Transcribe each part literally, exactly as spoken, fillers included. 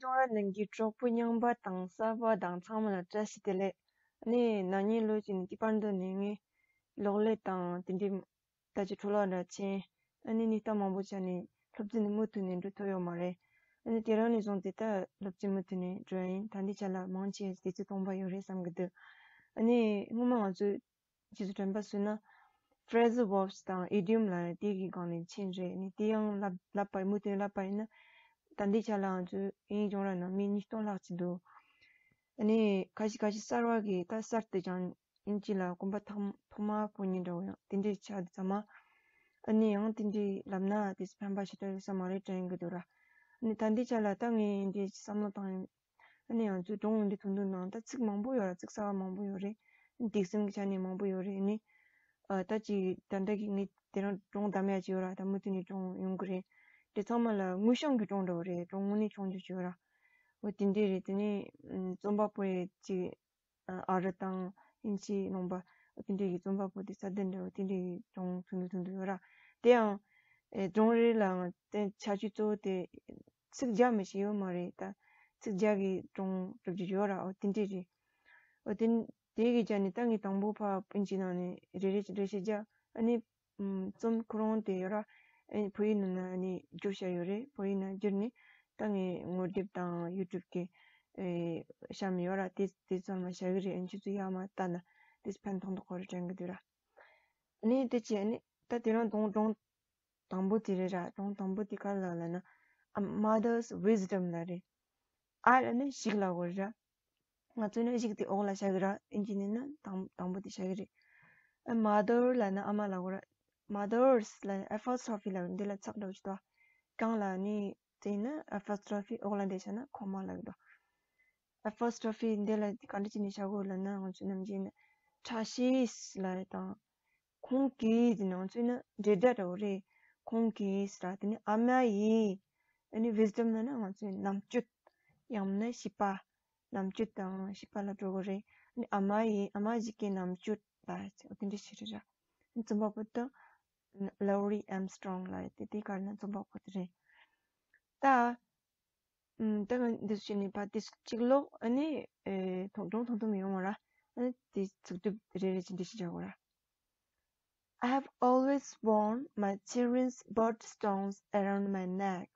ཚོང་ར་ནང་གི་གྲོགས་པོ་རྙིང་པ་དང་གསར་པ་དང་ཚང་མ་ལ་བཀྲ་ཤིས་བདེ་ལེགས། ཨ་ནི་ན་ནིང་ལོ་གཅིག་ནས་དེ་བར་དུ་ནས་ངས་གློག་ཀླད་དང་དེ་འདྲའི་ད་ཅི་འཕྲོ་བརླག་འདྲ་ཕྱིན། ཨ་ནི་ནད་རྟགས་མང་པོ་ཆགས་ནས་སློབ་ཚན་ནི་མུ་མཐུད་ནས་འགྲོ་ཐུབ་ཡོད་མ་རེད། ཨ་ནི་དེ་རིང་ནས་བཟུང་སྟེ་ད་སློབ་ཚན་མུ་མཐུད་ནས་འགྲོ་ཡ་ཡིན། ད་ལྟའི་ཆ་ལ་མང་ཆེ་བདེ་སྐྱིད་སྟོང་པ་ཡོད་རེད་བསམ་གི་འདུག་ཨ་ནི་སྔོན་མ་ང་ཚོས་རྗེས་སུ་དྲན་པ་གསོས་ན། phrasal verbs དང་idiom ལབ་ཡ་དེ་གི་སྒང་ནས་ཕྱིན་རེད། ནི་དེ་ཡང་ལབ་ལབ་པ་མུ་མཐུད་ལབ་པ་ཡིན་ན། ད་ལྟའི་ཆ་ལ་ང་ཚོས་དབྱིན་ཡིག་སྦྱོང་ར་ནང་མི་ཉིས་སྟོང་ལྷག་ཅིག་འདུག་ཨ་ནི་ཁ་ཤས་ཁ་ཤས་གསར་བ་གི་ད་གསར་དུ་སྦྱངས་དབྱིན་ཇི་ལ་གོམ་པ་ཐོག་ཐོག་མ་སྤོ་མཁན་འདྲ་བོ་ཡང་དེ་འདྲའི་ཆགས་འདུག་ཚང་མ། ཨ་ནི་ཡང་དེ་འདྲའི་ལབ་ན་དེ་ཕན་པ་ཞེ་དྲག་ཡོད་ས་མ་རེད་དྲན་གི་འདུག་ར། ཨ་ནི་ད་ལྟའི་ཆ་ལ་ད་ངས་འདི་བསམ་བློ་བཏང་ཡིན། ཨ་ནི་ང་ཚོའི་སྒྲུང་འདི་ཐུང་ཐུང་ནང་ད་ཚིག་མང་པོ་ཡོད་ར། ཚིག་གསར་བ་མང་པོ་ཡོད་རེད། ཨ་ནི་སྡེ་ཚན་གྱི་ཆ་ནས་མང་པོ་ཡོད་རེད། ཨ་ནི་ཨ་ད་ཅིག་ད་ལྟ་གི་ངས་དེ་རིང་སྒྲུང་གདམ་ཡ་ཅིག་ཡོད་ར། ད་མུ་མཐུད་ནས་སྒྲུང་ཡོང་གི་རེད། དེ་ཚང་མ་ལ་དངོས་བྱུང་གི་སྒྲུང་འདྲ་བོ་རེད། སྒྲུང་དངོས་གནས་བྱུང་རྒྱུ་ཅིག་ཡོད་ར། འོ་དེ་འདྲས་རེད། དེ་ནས་ཨ་རྩོམ་པ་པོ་ཡི་ཅིག་ཨ་རི་དང་དབྱིན་ཇིའི་ལུང་པ་དེ་འདྲའི་གི་རྩོམ་པ་པོ་དེ་ས་དེ་འདྲ་བོ་དེ་འདྲའི་གི་སྒྲུང་ཐུང་ཐུང་ཐུང་ཐུང་ཡོད་ར། དེ་ཡང་ཨེ་སྒྲུང་རེ་ལའང་དེ་བྱ་སྤྱོད་གཙོ་བོ་དེ་ཚིག་རྒྱག་མི་ཤེས་ཡོད་མ་རེད། ད་ཚིག་རྒྱག་གི་སྒྲུང་སྒྲུབ་རྒྱུ་ཡོད་ར། འོ་དེ་འདྲའི་རེད། འོ་དེ་དེ་གི་ཆ་ནས་ད་ངས་དང་པོ་ཕར་དབྱིན་ཇིའི་ནང་ནས་རེ་རེ་རེ་བཤད་རྒྱག་ཨ་ནི་ཨམ་རྩོམ་ཁོ་རང་དེ་ཡོད་ར། ཨ་ནི་བོད་ཡིག་ནང་ན་ཨ་ནི་བསྒྱུར་བྱས་ཡོད་རེད། བོད་ཡིག་ནང་བསྒྱུར་ནས་ད་ངས་ངོ་དེབ་དང་ཡུ་ཊུབ་གི་ཨེ་གཤམ་ཡོད་ར། དེ་དེ་ཚང་མ་བཞག་གི་རེད། ཨ་ནི་ཁྱེད་ཚོ་ཡར་མར་ལྟ་ན་དེ་ཕན་ཐོགས་ཐོགས་ཁོ་རེ་དྲན་གི་འདུག་ར། ཨ་ནི་དེ་བྱས་ཨ་ནི་ད་དེ་རིང་སྒྲུང་སྒྲུང་དང་པོ་དེ་རེད་ར། སྒྲུང་དང་པོ་དེ་ག་རེ་ལབ་ལབ་ན། A Mother's Wisdom ལབ་རེད། ཨ་ལབ་ན་གཞུག་ལབ་དགོས་རེད་ར། ང་ཚོས་ན་གཞུག་དེ་འོག་ལ་བཞག་གི་ར། ཨིན་ཇི་ནས་ན་དང་དང་པོ་དེ་བཞག་གི་རེད། ཨ་mother ལབ་ན་ཨ་མ་ལབ་དགོས་ར། Mothers ལབ་ན་apostrophe ལབ་རེད། འདི་ལ་ཚེག་འདྲ་བོ་ཅིག་འདུག་ག་གང་ལ་ནི་དེ་ཡིན་ན་apostrophe འོག་ལ་འདི་བཞག་ན་ཁོ་མ་ལབ་གི་འདུག apostrophe འདི་ལ་ག་འདྲ་བྱས་ནས་བཞག་དགོས་ལབ་ན། ང་ཚོའི་ནམ་རྒྱུན་ནས་བཀྲ་ཤིས་ལབ་ཡ་དང་། ཁོང་གིས་དེ་ནང་ཚུད་ན་འབྲེལ་སྒྲ་འདྲ་བོ་རེད། ཁོང་གིས་ཟེར་ར། དེ་ནི་ཨ་མ་ཡིས། ཨ་ནི་wisdom ལབ་ན་ང་ཚོའི་རྣམ་དཔྱོད། ཡང་ན་ཤེས་པ། རྣམ་དཔྱོད་དང་ཤེས་པ་ལ་འགྲོ་གི་རེད། ཨ་ནི་ཨ་མ་ཡིས། ཨ་མ་ཞིག་གི་རྣམ་དཔྱོད་ལ་དེ་འདྲ་ཞིག་རེད་ར། རྩོམ་པ་པོ་དེ་Lowry Armstrong ལབ་ཡ་དེ་དེ་ག་རེ་ན་རྩོམ་པ་པོ་དེ་རེད། ད། ཨམ། ད་ང་འདི་ཚོ་བྱས་ནས་ཕར་ཏིས་གཅིག་ཀློག་ཨ་ནི་ཨེ་ཐོག་སྒྲུང་ཐུང་ཐུང་ཡོང་བ་ར། ཨ་ནི་དེ་ཚིག་སྒྲུབ་རེ་རེ་བྱས་འདི་ཞིག་བྱ་དགོས་ར། I have always worn my children's birthstones around my neck.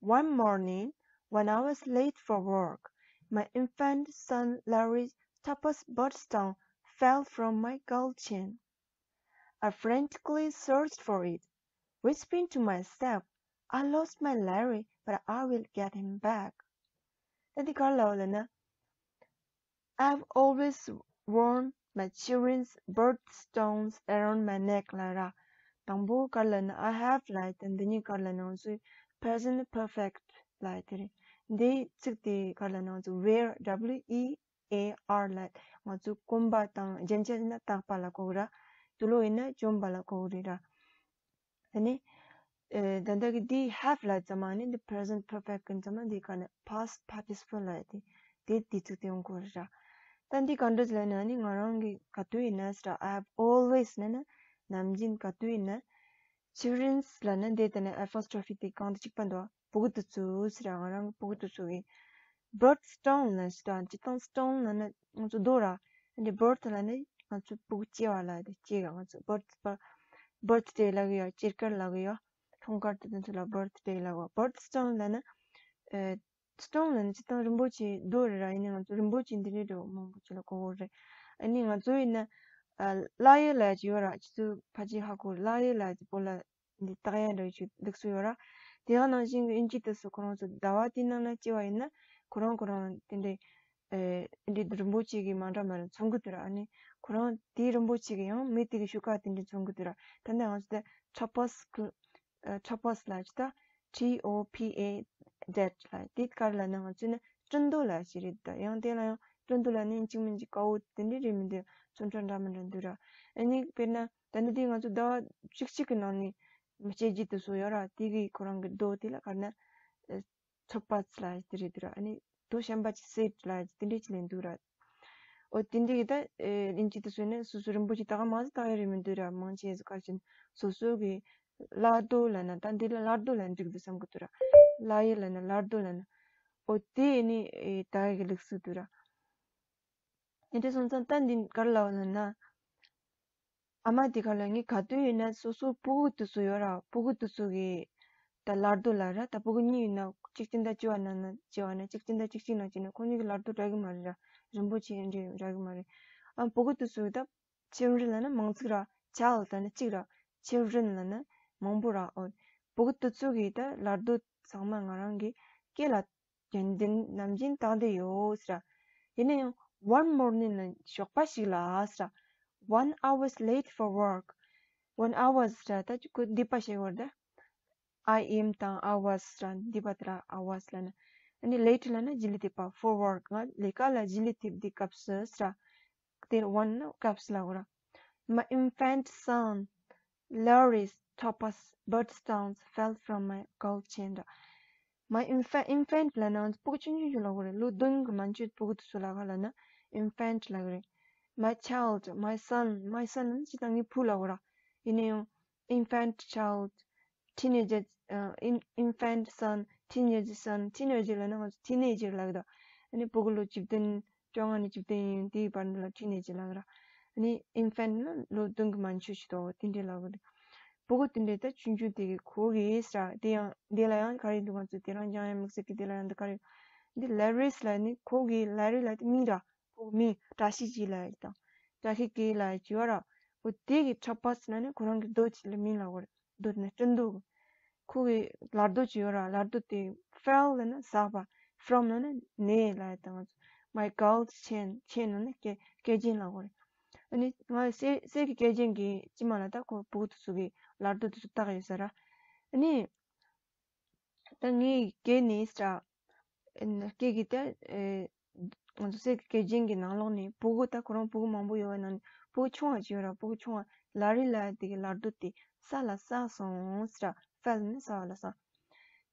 One morning, when I was late for work, my infant son Larry's topaz birthstone fell from my gold chain. I frantically searched for it, whispering to myself, "I lost my Larry, but I will get him back." ད་འདི་ག་རེ་ལབ་པ་ལབ་ན། I've always worn my children's birthstones around my neck ལབ་ར། དང་པོ་ག་རེ་ལབ་ན། I have ལབ་ཡ་དེ་འདི་གཉིས་ག་རེ་ལབ་ན་ང་ཚོའི་present perfect ལབ་ཡ་དེ་རེད། འདིའི་ཚིག་དེ་ག་རེ་ལབ་ན་ང་ཚོ་wear W E A R ལབ་ཡ་ང་ཚོའི་གོན་པ་དང་རྒྱན་ཆ་ཡིན་ན་བཏགས་པ་ལ་གོ་གི་ར། དུག་ལོག་ཡིན་ན་གྱོན་པ་ལ་གོ་གི་རེད་ར། ད་ནི། ཨེ། ད་ལྟ་གི་འདི་have ལབ་ཙམ་མ་ནི་འདི་present perfect གི་ཙམ་མ་འདི་ག་ནི་past participle ལབ་ཡ་དེ། དེ་དུས་ཚིག་དེ་ཡོང་གི་རེད་ར། ད་འདི་ག་འདྲ་ལབ་ན་ནི་ང་རང་གི་ག་དུས་ཡིན་ན་ཟེར་ར། I have always ལབ་ན་ནམ་རྒྱུན་ག་དུས་ཡིན་ན། children's ལབ་ན་འདི་ད་ནི་apostrophe དེ་གང་དུ་གཅིག་པ་འདུག་བ། ཕྲུ་གུ་དེ་ཚོ་ཟེར་ར། ང་རང་གི་ཕྲུ་གུ་དེ་ཚོ་གི། Birthstone ལབ་ཞིག་དང་། སྤྱིར་བཏང་stone ལབ་ན་ང་ཚོ་རྡོ་ར། འདི་birth ལབ་ན་ང་ཚོ་ཕྲུ་གུ་སྐྱེ་བ་ལ་དེ་སྐྱེ་ག་ང་ཚོ་birth birthday ལབ་གི་ཡོད། སྐྱེས་སྐར་ལབ་གི་ཡོད། འཁྲུངས་སྐར་དེ་དེ་ཚོ་ལ་birthday ལབ་གོ། Birthstone ལབ་ན་ཨེ་stone ལབ་ན་སྤྱིར་བཏང་རིན་པོ་ཆེ་རྡོ་རེད་ར། ཡིན་ནའི་ང་ཚོ་རིན་པོ་ཆེ་འདི་འདྲའི་འདྲ་བོ་མང་པོ་ཅིག་ལ་གོ་གོ་རེད། ཨ་ནི་ང་ཚོ་ཡིན་ན་ཨ་lyre ལབ་ཅིག་ཡོད་ར། ཁྱེད་ཚོ་ཕལ་ཆེར་ཧ་གོ་རེད། lyre ལབ་ཅིག་བོད་ལ། འདི་བཏགས་ཡ་འདྲ་ཞིག་འདུག་སེ་ཡོད་ར། དེ་ཡང་ནང་བཞིན་གྱི་ཨིན་ཇི་དེ་ཚོ་ཁོ་རང་ཚོ་ཟླ་བ་དེའི་ནང་ན་སྐྱེ་བ་ཡིན་ན་ཁོ་རང་ཁོ་རང་དེ་འདྲའི་ཨེ་འདི་རིན་པོ་ཆེ་གི་མ་འདྲ་མ་འདྲ་མཚོན་གི་འདུག་ར། ཨ་ནི་ཁོ་རང་དེའི་རིན་པོ་ཆེ་གི་ཡང་མི་དེ་གི་ཤུགས་ཀ་དེ་འདྲའི་མཚོན་གི་འདུག་ར། ད་ནི་ང་ཚོ་དེ་topaz ཨ་topaz ལབ་ཅིག་ད། T O P A Z ལབ་དེ་ག་རེ་ལབ་ན་ང་ཚོས་ན་སྤྲིན་རྡོ་ལབ་ཞིག་རེད། ད་ཡང་དེ་ལ་ཡང་སྤྲིན་རྡོ་ལབ་ནི་གཅིག་མིན་གཅིག་དཀར་པོ་དེ་འདྲའི་རེད་མི་འདུག་མཚོན་བྱ་འདྲ་མི་འདྲ་འདུག་ར། ཨ་ནི་དཔེར་ན་ད་ནི་དེ་ང་ཚོ་ཟླ་བ་གཅིག་གཅིག་གི་ནང་ནས་མི་སྐྱེ་རྒྱུ་དེ་ཚོ་ཡོད་ར། དེ་གི་ཁོ་རང་གི་རྡོ་དེ་ལ་ག་རེ་ན་topaz ལབ་ཡ་དེ་རེད་འདུག་ར། ཨ་ནི་རྡོ་གཞན་པ་ཅིག་སེད་ལབ་ཡ་དེ་འདྲས་ཅིག་ལེན་འདུག་ར། འོ་དེ་འདྲས་ཀྱི་ད་ཨེ་ཨིན་ཇི་དེ་ཚོ་ནི་སོ་སོ་རིན་པོ་ཆེ་ད་ག་མང་ཙམ་བཏགས་ཡ་རེད་མི་འདུག་ར། མང་ཆེ་ཟིག་ག་ཅིག་སོ་སོ་གི་བླ་རྡོ་ལབ་ན། ད་འདི་ལ་བླ་རྡོ་ལབ་འགྲིག་འདུག་བསམ་གི་འདུག་ར། lyre ལབ་ན་བླ་རྡོ་ལབ་ན། འོ་དེ་ནི་ད་གི་ལུགས་སྲོལ་དུ་ར། དེ་འདྲ་སོང་ཙང་ད་འདི་ག་རེ་ལབ་ན་ན། ཨ་མ་དེ་ག་ལ་ངས་ག་དུས་ཡིན་ན་སོ་སོ་སྤུ་གུ་དེ་ཚོ་ཡོད་ར། སྤུ་གུ་དེ་ཚོ་གི་ད་ལར་དུ་ལ་ར། ད་སྤུ་གུ་གཉིས་ཡིན་ན་གཅིག་སྤྱི་ཟླ་བཅུ་བ་ནང་ན་བྱས་པ་ན་གཅིག་སྤྱི་ཟླ་བཅུ་གཅིག་ནང་བྱས་ན་ཁོང་གཉིས་ཀྱི་ལར་དུ་འདྲ་གི་མ་རེད་ར། རིན་པོ་ཆེ་འདྲ་འདྲ་གི་མ་རེད། ཨ་སྤུ་གུ་དེ་ཚོ་ད་children ལབ་ན་མང་ཚིག་ར། child ལབ་ན་གཅིག་ར། children ལབ་ན་མང་པོ་ར། ཨོ། སྤུ་གུ་དེ་ཚོ་གི་ད་ལར་དུ་ཚང་མ་ང་རང་གི་སྐེ་ལ་རྒྱན་ལྡན་ནམ་རྒྱུན་བཏགས་བསྡད་ཡོད་ཟེར། ཡིན་ན་ཡང་one morning ལ་ཞོགས་པ་ཞིག་ལ་ཟེར། When I was late for work, when I was ཟེར་ད་ཁོ་འདི་པ་ཞིག་བར་ད། I am དང་I was ཟེར་འདི་པ་དེ་ར། I was ལབ་ན། ཨ་ནི་late ལབ་ན་རྗེས་ལུས་ཐེབས་པ། for work ང་ལས་ཀ་ལ་རྗེས་ལུས་ཐེབས་དུས་སྐབས་སུ་ཟེར། དེར་one ནི་སྐབས་སུ་ལ་གོ་ར། My infant son Larry's topaz birthstones fell from my gold chain. My infant, infant ལབ་ན་སྤུ་གུ་ཆུང་ཆུང་ཞིག་ལབ་དགོས་རེད། ལོ་བདུན་གྱི་མན་ཆད་སྤུ་གུ་དེ་ཚོ་ལ་ག་ལབ་ན་infant ལབ་ཀྱི་རེད། My child, my son, my son ནི་སྤྱིར་བཏང་ངའི་བུ་ལབ་དགོས་ར། ཡིན་ན་ཡང་infant child, teenager, uh, in, infant son, teenage son, teenager ལབ་ན་ང་ཚོ་teenager ལབ་ཀྱི་འདུག་ཨ་ནི་སྤུ་གུ་ལོ་བཅུ་བདུན། བཅོ་ལྔ་ནས་བཅུ་བདུན་ཡིན་དེའི་བར་འདི་ལ་teenager ལབ་ཀྱི་ར། ཨ་ནི་infant ནི་ལོ་བདུན་གྱི་མན་ཆད་ཞིག་འདུག་དེ་འདྲའི་ལབ་ཀྱི་རེད། སྤུ་གུ་དེ་འདྲའི་ད་ཆུང་ཆུང་དེ་གི་ཁོ་གི་ཟེར་དེ་ཡང་དེ་ལ་ཡང་ག་རེ་འདུག་ང་ཚོ་དེ་རང་རྐྱང་ཡང་དམིགས་བསལ་གྱི་དེ་ལ་ཡང་འདི་ག་རེ། འདི་Larry's ལ་ནི་ཁོ་གི་Larry ལ་དེ་མིང་ར། ཁོ་གི་མིང་བཀྲ་ཤིས་སྐྱིད་ལབ་ཡ་དང་། བཀྲ་ཤིས་སྐྱིད་ལབ་ཡ་ཅིག་ཡོད་ར། འོ་དེ་གི་topaz ལབ་ནི་ཁོ་རང་གི་རྡོ་ཅིག་ལ་མིང་ལབ་དགོས་རེད། རྡོ་ནི་སྤྲིན་རྡོ། ཁོ་གི་ལར་རྡོ་ཅིག་ཡོད་ར། ལར་རྡོ་དེ་fell ལབ་ན་ཟགས་པ། from ལབ་ན་ནས་ལབ་ཡ་དང་། my gold chain, chain ལབ་ན་སྐེ་སྐེ་རྒྱན་ལབ་དགོས་རེད། ཨ་ནི་ང་གསེར་གསེར་གྱི་སྐེ་རྒྱན་གྱི་དཀྱིལ་མ་ལ་ད་ཁོ་སྤུ་གུ་དེ་ཚོ་གི་ལར་རྡོ་དེ་ཚོ་བཏགས་ཡོད་ས་ར། ཨ་ནི་ད་ངའི་སྐེ་ནི་ས་ཨ་ནི་སྐེ་གི་ད་ཨེ་ང་ཚོ་གསེར་གྱི་སྐེ་རྒྱན་གྱི་ནང་ལོགས་ནས་སྤུ་གུ་ད་ཁོ་རང་སྤུ་གུ་མང་པོ་ཡོད་པའི་ནང་ནས་སྤུ་གུ་ཆུང་བ་ཅིག་ཡོད་ར། སྤུ་གུ་ཆུང་བ་ལ་རི་ལ་དེ་གི་ལར་རྡོ་དེ་ས་ལ་ཟགས་སོང་ཟེར། fell ནི་ཟགས་པ་ལ་ཟགས།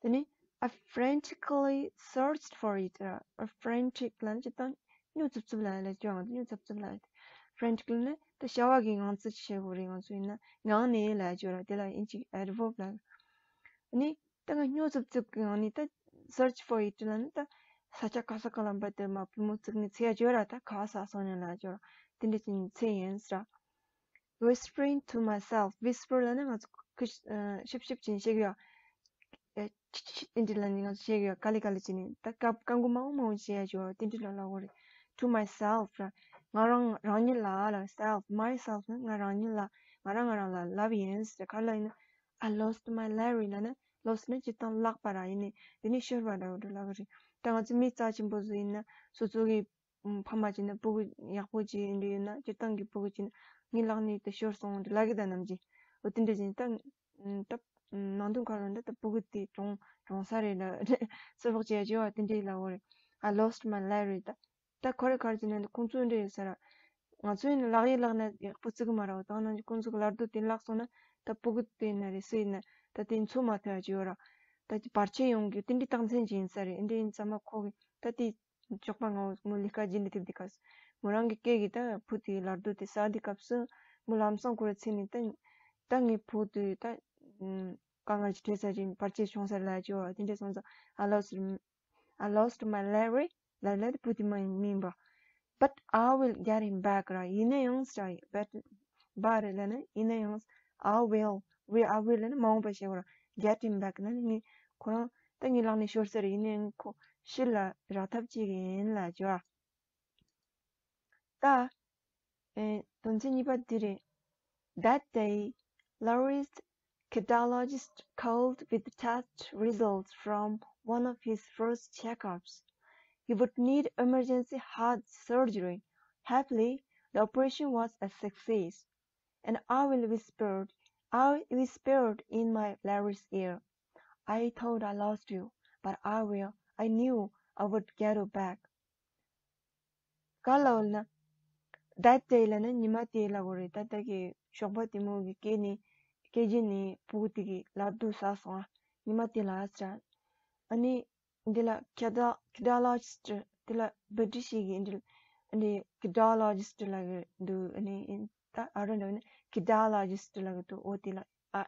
དེ་ནས་I frantically searched for it. I frantic ལབ་ན་སྤྱིར་བཏང་སྨྱོ་རྩུབ་རྩུབ་ལབ་ཡ་ལ་སྐྱོ་ང་ཚོ་སྨྱོ་རྩུབ་རྩུབ་ལབ་ཡ། frantic ལབ་ན་ད་བྱ་བ་གི་ངང་ཚུལ་ཅིག་བྱེད་དགོས་རེད། ང་ཚོ་ཡིན་ན་ངང་ནས་ལབ་ཡ་ཅིག་ཡོད་ར། དེ་ལ་དབྱིན་ཇི་གི་adverb ལབ། ཨ་ནི་ད་ང་སྨྱོ་རྩུབ་རྩུབ་ཀྱི་ངང་ནས་ད་search for it ལབ་ན་ད་ས་ཆ་ག་ས་ག་ལ་འབད་དེ་མ་པུས་མོ་བཙུགས་ནས་འཚོལ་ཡ་ཅིག་ཡོད་ར། ད་ག་ས་སོང་ཡང་ལབ་ཡ་ཅིག་ཡོད་ར། དེ་འདྲ་ཅིག་འཚོལ་ཡིན་ཟེར། Whispering to myself. whisper ལབ་ན་ང་ཚོ་ཁུ་ཤིབ་ཤིབ་ཅིག་བཤད་གི་ཡོད། ཨེ་ཆི་ཆི་ཆི་དེ་འདྲ་ལབ་ནས་ང་ཚོ་བཤད་གི་ཡོད། ག་ལེ་ག་ལེ་བྱས་ནས་ད་སྐབས་སྐབས་མགོ་མང་པོ་མང་པོ་བཤད་ཡ་ཅིག་ཡོད་ར། དེ་འདྲ་ལ་ལབ་དགོས་རེད། to myself ར། ང་རང་རང་ཉིད་ལ་ལ། self, myself ནི་ང་རང་ཉིད་ལ། ང་རང་ང་རང་ལ་ལབ་ཡིན་ཟེར། ག་ལ་ཡིན་ན། I lost my Larry ལབ་ན་lost ནི་སྤྱིར་བཏང་བརླག་པ་ར། ཡིན་ནི་དེ་ནི་ཤོར་བ་འདྲ་བོ་འདྲ་ལབ་གི་རེད། ད་ང་ཚོ་མི་རྩ་ཆེན་པོ་ཚོ་ཡིན་ན་སོ་སོ་གི་ཕ་མ་ཅིག་ན་སྤུ་གུ་ཡག་པོ་ཅིག་ཡིན་འདྲ་ཡོད་ན་སྤྱིར་བཏང་གི་སྤུ་གུ་ཅིག་ན་ངའི་ལག་ནས་དེ་ཤོར་སོང་འདྲ་ལབ་གི་ད་ནམ་རྒྱུན། འོ་དེ་འདྲ་ཅིག་ད་ད་ནང་དོན་ག་རེ་ད་ད་སྤུ་གུ་དེ་གྲོངས་གྲོངས་ས་རེད་ལ་ཚོད་དཔག་བྱས་བྱས་བ་དེ་འདྲ་ལབ་དགོས་རེད། I lost my Larry ད། ད་ག་རེ་ག་རེ་བྱས་ན་ཁོང་ཚོ་འདྲ་ཡོད་ས་ར། ང་ཚོ་ཡིན་ན་ལག་ཡིག་བརླག་ན་ཡག་པོ་བརྩི་གི་མ་རེད། འོ་ད་ནང་གི་ཁོང་ཚོ་གི་ལར་རྡོ་དེ་བརླག་སོང་ན་ད་སྤུ་གུ་དེ་ན་རེད་སུ་ཡིན་ན་ད་དེ་འཚོ་མ་ཐུབ་ཡ་ཅིག་ཡོད་ར། ད་དེ་བར་ཆད་ཡོང་གི་དེ་འདྲའི་རྟགས་མཚན་ཅིག་ཡིན་ས་རེད། འདི་ཡིན་ཙང་མ་ཁོ་གི་ད་དེ་ཞོགས་པ་ང་མོ་ལས་ཀ་རྗེས་ལ་ཐེབས་དུས་སྐབས་སུ་མོ་རང་གི་སྐེ་གི་ད་བུ་དེའི་ལར་རྡོ་དེ་ཟགས་དུས་སྐབས་སུ་མོ་ལམ་སང་ཁོ་ར་ཚེ་ནས་ད་ད་ངའི་བུ་དེ་ད་དཀའ་ངལ་ཅིག་འཕྲད་ས་ཅིག་བར་ཆད་བྱུང་ས་རེད་ལབ་ཅིག་ཡོད་ར། དེ་འདྲ་སོང་ཙང་I lost I lost my Larry ལབ་ལབ་བུ་དེ་མ་ཡིན་མིན་པ། But I will get him back ར། ཡིན་ན་ཡང་ཟེར། But but ལབ་ན་ཡིན་ན་ཡང་I will will I will ལབ་ན་མ་འོངས་པ་བཤད་དགོས་ར། Get him back ལབ་ན་ངས་ཁོ་རང་ད་ངའི་ལག་ནས་ཤོར་ས་རེད། ཡིན་ན་ཡང་ཁོ་ཕྱིར་ལ་རག་ཐབས་བྱེད་ཀྱི་ཡིན་ལབ་ཅིག་ཡོད་ར། ད། ཨེ། དོན་ཚན་གཉིས་པ་འདི་རེད། That day, Larry's cardiologist called with test results from one of his first checkups. He would need emergency heart surgery. Happily, the operation was a success. And I will whispered, I whispered in my Larry's ear, I thought I lost you, but I will, I knew I would get you back. ག་ལ་འོ་ན། That day ལ་ནི་ཉི་མ་དེ་ལ་གོ་རེད། ད་ལྟ་གི་ཞོགས་པ་དེ་མོ་གི་སྐད་ནི་སྐད་ཀྱི་ནི་སྤུ་གུ་དེ་གི་ལར་རྡོ་ཟགས་སོང་ཨ། ཉི་མ་དེ་ལ་ཟེར། ཨ་ནི་འདི་ལ་cardio- cardiologist དེ་ལ་བི་ཊི་ཤི་གི་འདི་ལ་འདི་cardiologist ལ་གི་འདུག་ཨ་ནི་ད་ཨ་རོ་འདྲ་ནི་cardiologist ལ་གི་འདུག་འོ་དེ་ལ་ཨ།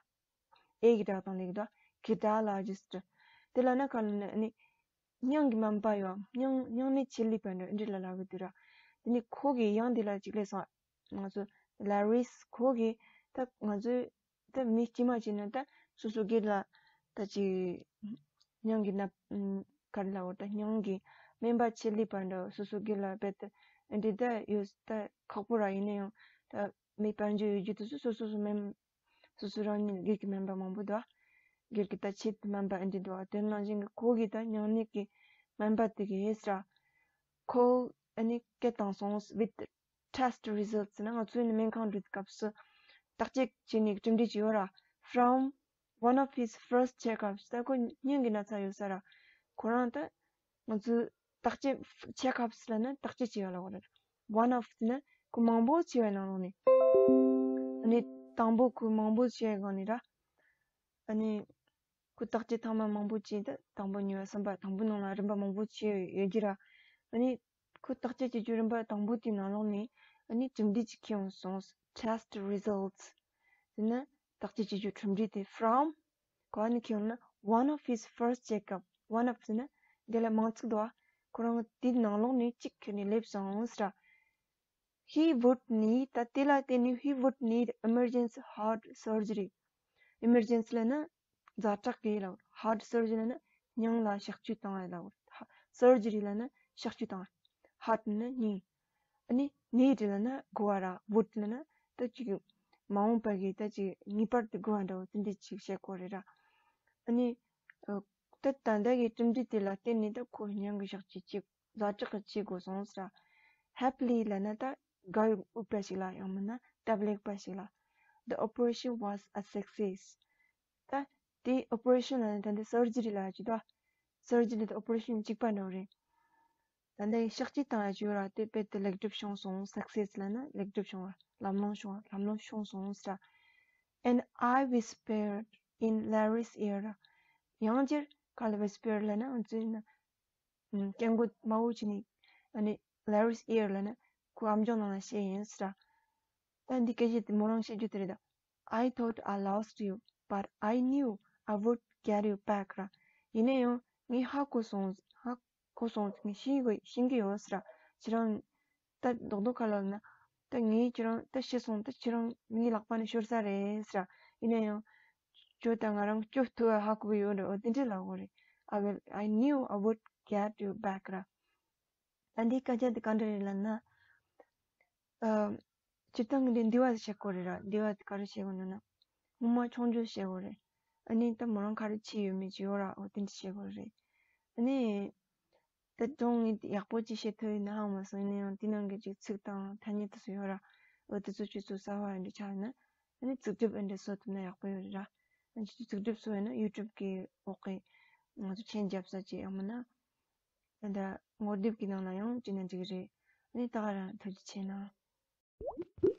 ཨེ་གི་སྒྲ་གདངས་ལེགས་འདུག cardiologist དེ་ལ་ན་ག་ལ་ནི་ཨ་ནི། སྙིང་གི་སྨན་པ་ཡོད། སྙིང་སྙིང་ནད་ཆེད་ལས་པ་འདྲ་འདི་ལ་ལབ་ཀྱི་འདུག་ར། དེ་ནས་ཁོ་གི་ཡང་འདི་ལ་ཅིག་སླེབས་སོང་། ང་ཚོ་ལ་རིས་ཁོ་གི་ད་ང་ཚོའི་ད་མི་དཀྱུས་མ་བྱས་ན་ད་སོ་སོ་སྒེར་ལ་ད་ཅིག་སྙིང་གི་ན་ག་རེ་ལབ་དགོས། ད་སྙིང་གི་སྨན་པ་ཆེད་ལས་པ་འདྲ་སོ་སོ་སྒེར་ལ་རྦད་དེ་འདི་ད་ཡོད་ད་ཁག་པོ་ར། ཡིན་ན་ཡང་ད་མི་དཔལ་འབྱོར་ཡོད་རྒྱུ་དེ་ཚོ་སོ་སོ་སོ་སོ་སྨན་སོ་སོ་རང་ཉིད་སྒེར་གྱི་སྨན་པ་མང་པོ་འདུག་སྒེར་གྱི་ད་ཆེད་དུ་སྨན་པ་ཨེ་འདྲ་འདུག་དེ་ནང་བཞིན་གྱི་ཁོ་གིས་ད་སྙིང་ནད་ཀྱི་སྨན་པ་དེ་གིས་ཧེ་སྲ་ཁོ་ཨ་ནི་སྐད་བཏང་སོང་། With test results ན་ང་ཚོའི་ནི་སྨན་ཁང་འགྲོ་དུས་སྐབས་སུ་བརྟག་དཔྱད་བྱས་ནས་གྲུབ་འབྲས་ཅིག་ཡོད་ར། From one of his first checkups ད་ཁོ་སྙིང་གི་ན་ཚ་ཡོད་ས་ར། ཁོ་རང་ད་ང་ཚོའི་བརྟག་དཔྱད་checkups ལ་ནི་བརྟག་དཔྱད་བྱས་ཡོད་ལ་གོ་ར། One of ནི་ཁོ་མང་པོ་བྱས་པའི་ནང་ལོགས་ནས་ཨ་ནི་དང་པོ་ཁོ་མང་པོ་བྱས་པའི་སྒང་ནས་ར། ཨ་ནི་ཁོ་བརྟག་དཔྱད་ཐེངས་མ་མང་པོ་བྱས་ཏེ་དང་པོ་གཉིས་པ་གསུམ་པ་དང་པོ་ནང་ལ་རིམ་པ་མང་པོ་བྱས་ཡོད་ཀྱི་ར། ཨ་ནི་ཁོ་བརྟག་དཔྱད་བྱེད་རྒྱུ་རིམ་པ་དང་པོ་དེའི་ནང་ལོགས་ནས་ཨ་ནི་གྲུབ་འབྲས་ཅིག་ཁྱེར་ཡོང་སོང་། Test results དེ་ནི་བརྟག་དཔྱད་བྱེད་རྒྱུ་གྲུབ་འབྲས་དེ་from ག་ནས་ཁྱེར་ཡོང་ན། One of his first checkup one of དེ་ནི་འདི་ལ་མང་ཚིག་འདུག་ཨ། ཁོ་རང་དེའི་ནང་ལོགས་ནས་གཅིག་ཁྱེར་ནས་སླེབས་སོང་ཟེར། He would need ད་དེ་ལ་བརྟེན་ནས་he would need emergency heart surgery. Emergency ལབ་ན་ཛ་དྲག་གི་ལབ། Heart surgery ལབ་ན་སྙིང་ལ་གཤག་བཅོས་བཏང་བ་ལབ། Surgery ལབ་ན་གཤག་བཅོས་བཏང་བ། Heart ལབ་ན་སྙིང་། ཨ་ནི་need ལབ་ན་དགོས་པ་ར། Would ལབ་ན་ད་ཅིག་མ་འོངས་པ་གི་ད་ཅིག་ངེས་པར་དུ་དགོས་པ་འདྲ་བོ་དེ་འདྲ་ཅིག་བཤད་དགོས་རེད་ར། ཨ་ནི་ཨ་ད་ད་ལྟ་གི་གྲུབ་འབྲས་དེ་ལ་བརྟེན་ནས་ད་ཁོ་སྙིང་གི་གཤག་བཅོས་ཅིག་ཛ་དྲག་གི་བྱེད་དགོས་སོང་ཟེར། Happily ལབ་ན་ད་དགའ་འོས་པ་ཞིག་ལ། ཡང་མིན་ན་སྟབས་ལེགས་པ་ཞིག་ལ། The operation was a success. ད་དེ་operation ལབ་ན་ད་འདི་surgery ལབ་ཀྱི་འདུག surgery དེ་operation གཅིག་པ་འདྲ་བོ་རེད། ད་ལྟ་གཤག་བཅོས་བཏང་ཡ་ཅིག་ཡོད་ར། དེ་རྦད་དེ་ལེགས་གྲུབ་བྱུང་སོང་། Success ལབ་ན་ལེགས་གྲུབ་བྱུང་བ། ལམ་ལྷོང་བྱུང་བ། ལམ་ལྷོང་བྱུང་སོང་ཟེར། And I whispered in Larry's ear. ཡང་བསྐྱར་ག་ལ་whisper ལབ་ན་ང་ཚོས་ན་སྐད་མགོ་དམའ་བོ་བྱས་ནས། ཨ་ནི་Larry's ear ལབ་ན་ཁོའི་ཨམ་ཅོག་ནང་ལ་བཤད་ཡིན་ཟེར། ད་འདི་སྐད་ཆ་དེ་མོ་རང་བཤད་རྒྱུ་དེ་རེད་ད། I thought I lost you, but I knew I would get you back ར། ཡིན་ན་ཡང་ངས་ཧ་གོ་སོང་། ཧ་གོ་སོང་། ངས་ཤེས་གི་ཤེས་ཀྱི་ཡོད་ཟེར། ཁྱེད་རང་ད་རྡོག་རྡོག་ཁ་ལ་ན་ད་ངས་ཁྱེད་རང་ད་ཤེས་སོང་། ད་ཁྱེད་རང་ངའི་ལག་པ་ནས་ཤོར་ས་རེད་ཟེར། ཡིན་ན་ཡང་ཁྱོད་ད་ང་རང་སྐྱོབ་ཐུབ་པ་ཧ་གོ་གི་ཡོད་རེད། འོ་དེ་འདྲས་ལབ་དགོས་རེད། I will, I knew I would get you back ར། ད་འདི་སྐད་ཆ་འདི་ག་འདྲ་རེད་ལབ་ན། ཨ། སྤྱིར་བཏང་གི་འདི་འདི་བ་བཤད་དགོས་རེད་ར། འདི་བ་ག་རེ་བཤད་དགོས་ན་ན། སྔོན་མ་མཆོང་རྒྱུ་བཤད་དགོས་རེད། ཨ་ནི་ད་མོ་རང་ག་རེ་བྱས་ཡོད་མེད་ཅིག་ཡོད་ར། འོ་དེ་འདྲ་བཤད་དགོས་རེད། ཨ་ནི་ད་དུང་ངས་ཡག་པོ་ཅིག་བཤད་ཐུབ་ཡོད་ན་ཧ་མ་སོང་། ཡིན་ན་ཡང་དེ་ནང་གི་ཅིག་ཚིག་དང་ཐ་སྙད་དེ་ཚོ་ཡོད་ར། འོ་དེ་ཚོ་ཁྱོད་ཚོ་གསར་པ་འདྲ་ཆགས་ན། ཨ་ནི་ཚིག་གྲུབ་འདྲ་བཟོ་ཐུབ་ན་ཡག་པོ་ཡོད་རེད་ར། ཨ་ནི་ཁྱོད་ཚོ་ཚིག་གྲུབ་བཟོ་ཡོད་ན་YouTube གི་འོག་གི་ང་ཚོ་མཆན་རྒྱབ་ས་ཅིག་ཡང་མིན་ན། ད་ལྟ་ངོ་དེབ་ཀྱི་ནང་ལ་ཡང་བྲིས་ན་འགྲིག་གི་རེད། ཨ་ནི་ད་ག་རང་ཐུགས་རྗེ་ཆེ་གནང་།